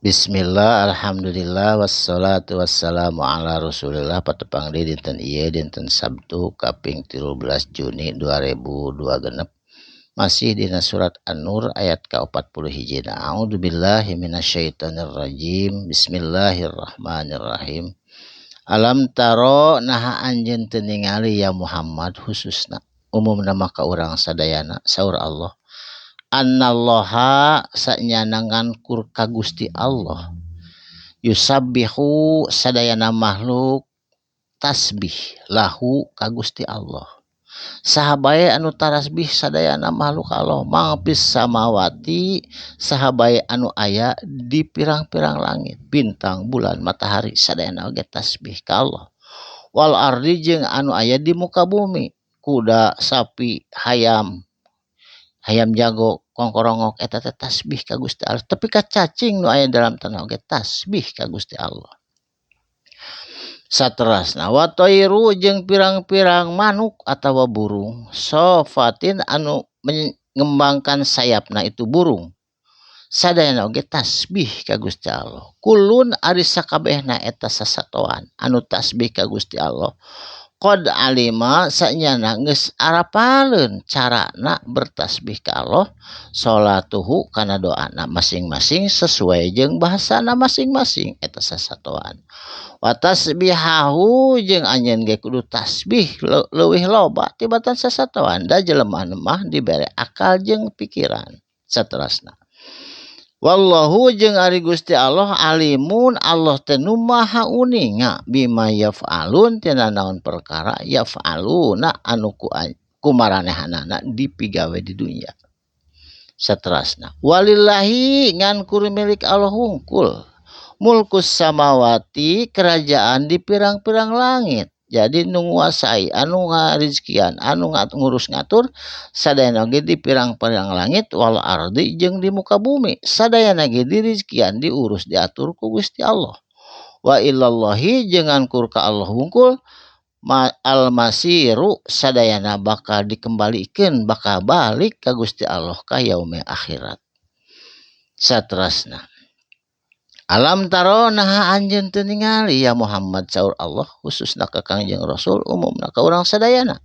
Bismillah, alhamdulillah, wassalatu wassalamu ala rasulillah. Patepang di dinten ieu, dinten Sabtu kaping 13 Juni 2026, masih dina surat An-Nur ayat ka-40 hijina. A'udzubillahi minasyaitonir rajim. Bismillahirrahmanirrahim. Alam taro, naha anjeun teu ningali ya Muhammad, khususna, umumna mah ka urang sadayana. Saur Allah, annallaha, sanyana ngan kur ka Gusti Allah, yusabbihu, sadayana makhluk tasbih, lahu, ka Gusti Allah. Saha bae anu tarasbih sadayana makhluk Allah? Ma fis samawati, saha bae anu aya di pirang-pirang langit, bintang, bulan, matahari, sadayana oge tasbih ka Allah. Wal ardi, jeung anu aya di muka bumi, kuda, sapi, hayam, hayam jago, kongkorongok, eta teh tasbih ka Gusti Allah. Tapi ka cacing nu aya dalam tanah oge tasbih ka Gusti Allah. Saterasna, wa thairu, jeung pirang-pirang manuk atawa burung, sofatin, anu mengembangkan sayapna itu burung, sadayana oge tasbih ka Gusti Allah. Kullun, ari sakabehna eta sasatoan anu tasbih ka Gusti Allah, qad alima, sanyana geus arapaleun carana bertasbih ka Allah, sholatuhu, kana doana masing-masing sesuai jeung bahasana masing-masing eta sasatoan. Wa tasbihahu, jeung anjeun ge kudu tasbih leuwih loba tibatan sasatoan, da jelema mah dibere akal jeung pikiran. Saterasna, wallahu, jeung ari Gusti Allah, alimun, Allah teh nu maha uninga, bima yaf'alun, tina naon perkara, yaf'aluna, anu ku maranehanana dipigawe di dunya. Saterasna, walillahi, ngan kur milik Allah hungkul, mulkus samawati, kerajaan di pirang-pirang langit. Jadi nu nguasai, anu ngarizkian, anu ngurus ngatur sadayana oge di pirang-pirang langit, wal ardi, jeung di muka bumi, sadayana ge dirizkian, diurus, diatur ku Gusti Allah. Wa ilallahi, jeung ngan kur ka Allah hungkul, al masiru, sadayana bakal dikembalikeun, bakal balik ka Gusti Allah ka yaumil akhirat. Saterasna, alam taro, naha anjeun teu ningali ya Muhammad, saur Allah khususna ka Kangjeng Rasul, umumna ka urang sadayana,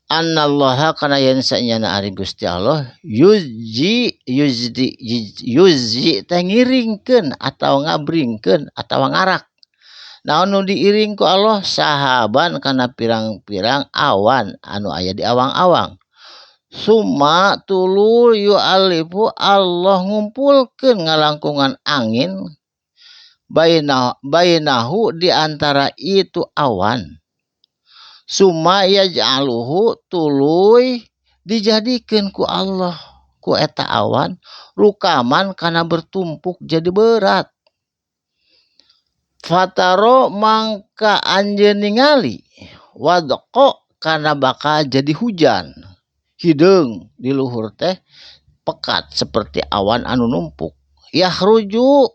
annallaha, kana yen sanyana ari Gusti Allah, yuzji, yuzdi, yuzji teh ngiringkeun atawa ngabringkeun atawa ngarak. Naon nu diiring ku Allah? Sahaban, kana pirang-pirang awan anu aya di awang-awang. Summa, tuluy, yu'alifu, Allah ngumpulkeun, ngalangkungan angin, bainahu, di antara itu awan. Summa yaj'aluhu, tuluy dijadikeun ku Allah ku eta awan, rukaman, kana bertumpuk jadi berat. Fataro, mangka anjeun ningali, wadqa, kana bakal jadi hujan hideung di luhur teh pekat seperti awan anu numpuk. Yakhruju,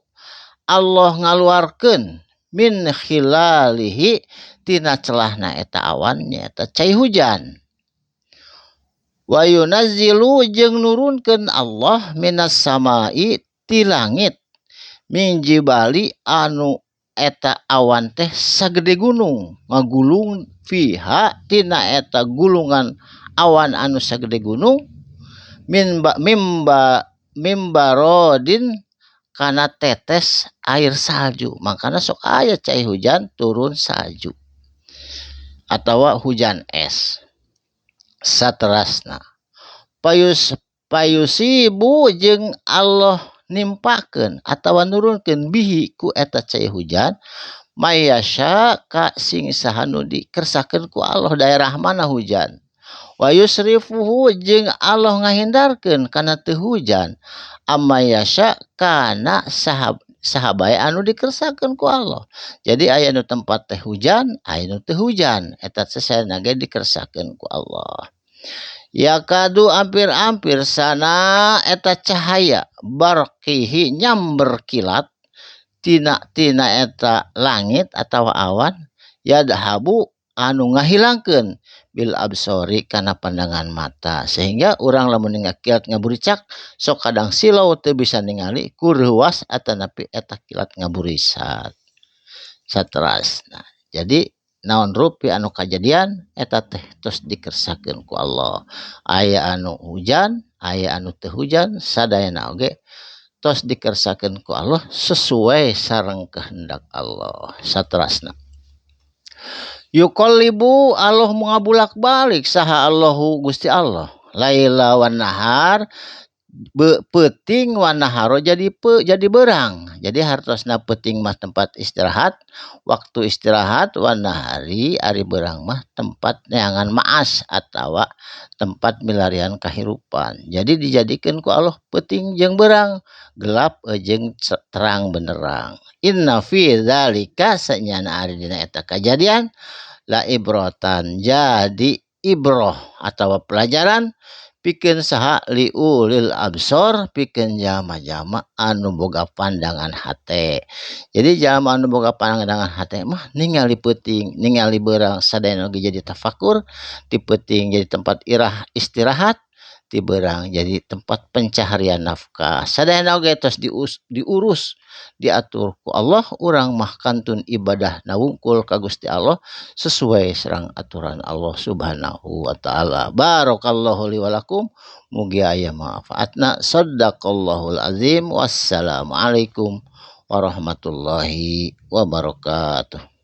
Allah ngaluarkeun, min khilalihi, tina celahna eta awan, nyaeta cai hujan. Wa yunazzilu, jeung nurunkeun Allah, minas samai, ti langit, min jibali, anu eta awan teh sagede gunung ngagulung, fiha, tina eta gulungan awan anu sagede gunung, min ba mimba mim barodin, kana tetes air salju. Makana sok aya cai hujan turun salju atawa hujan es. Saterasna, payusibu, jeung Allah nimpakeun atawa nurunkeun, bihi, ku eta cai hujan, mayasya, ka sing saha nu dikersakeun ku Allah, daerah mana hujan. Wa yusrifuhu, jeung Allah ngahindarkeun kana teu hujan, amma yasya, kana saha bae anu dikersakeun ku Allah. Jadi aya nu tempat teh hujan, aya nu teu hujan, eta sesena ge dikersakeun ku Allah. Yakadu, ampir-ampir, sana eta cahaya, barqihi, nyamber kilat tina tina eta langit atawa awan, yadhabu, anu ngahilangkeun, bil absori kana pandangan mata sehingga urang lamun ningal kilat ngaburicak sok kadang silau teu bisa ningali ku reuwas atanapi eta kilat ngaburisak saterasna. Jadi naon rupi anu kajadian eta teh tos dikersakeun ku Allah. Aya anu hujan, aya anu teu hujan, sadayana oge tos dikersakeun ku Allah sesuai sareng kehendak Allah saterasna. Yuqallibu Allah ngabulak-balik saha Allahu Gusti Allah laila wan nahar peuting wan naharo jadi jadi berang. Jadi hartosna peuting mah tempat istirahat, waktu istirahat, wan nahari ari berang mah tempat neangan maas atawa tempat milarian kahirupan. Jadi dijadikeun ku Allah peuting jeung berang, gelap jeung terang benderang. Inna fi dzalika sanyana ari dina eta kajadian la ibrotan jadi ibroh atawa pelajaran pikeun saha liulil absor pikeun jalma-jalma anu boga pandangan hate. Jadi jalma anu boga pandangan hate mah ningali peuting, ningali beurang sadayana oge jadi tafakur, ti peuting jadi tempat irah istirahat, ti beurang jadi tempat pencaharian nafkah. Sadayana oge tos diurus, diatur ku Allah, urang mah kantun ibadah wungkul ka Gusti Allah sesuai sareng aturan Allah Subhanahu wa taala. Barakallahu li wa lakum, mugi aya manfaatna. Shadaqallahul azim. Wassalamualaikum warahmatullahi wabarakatuh.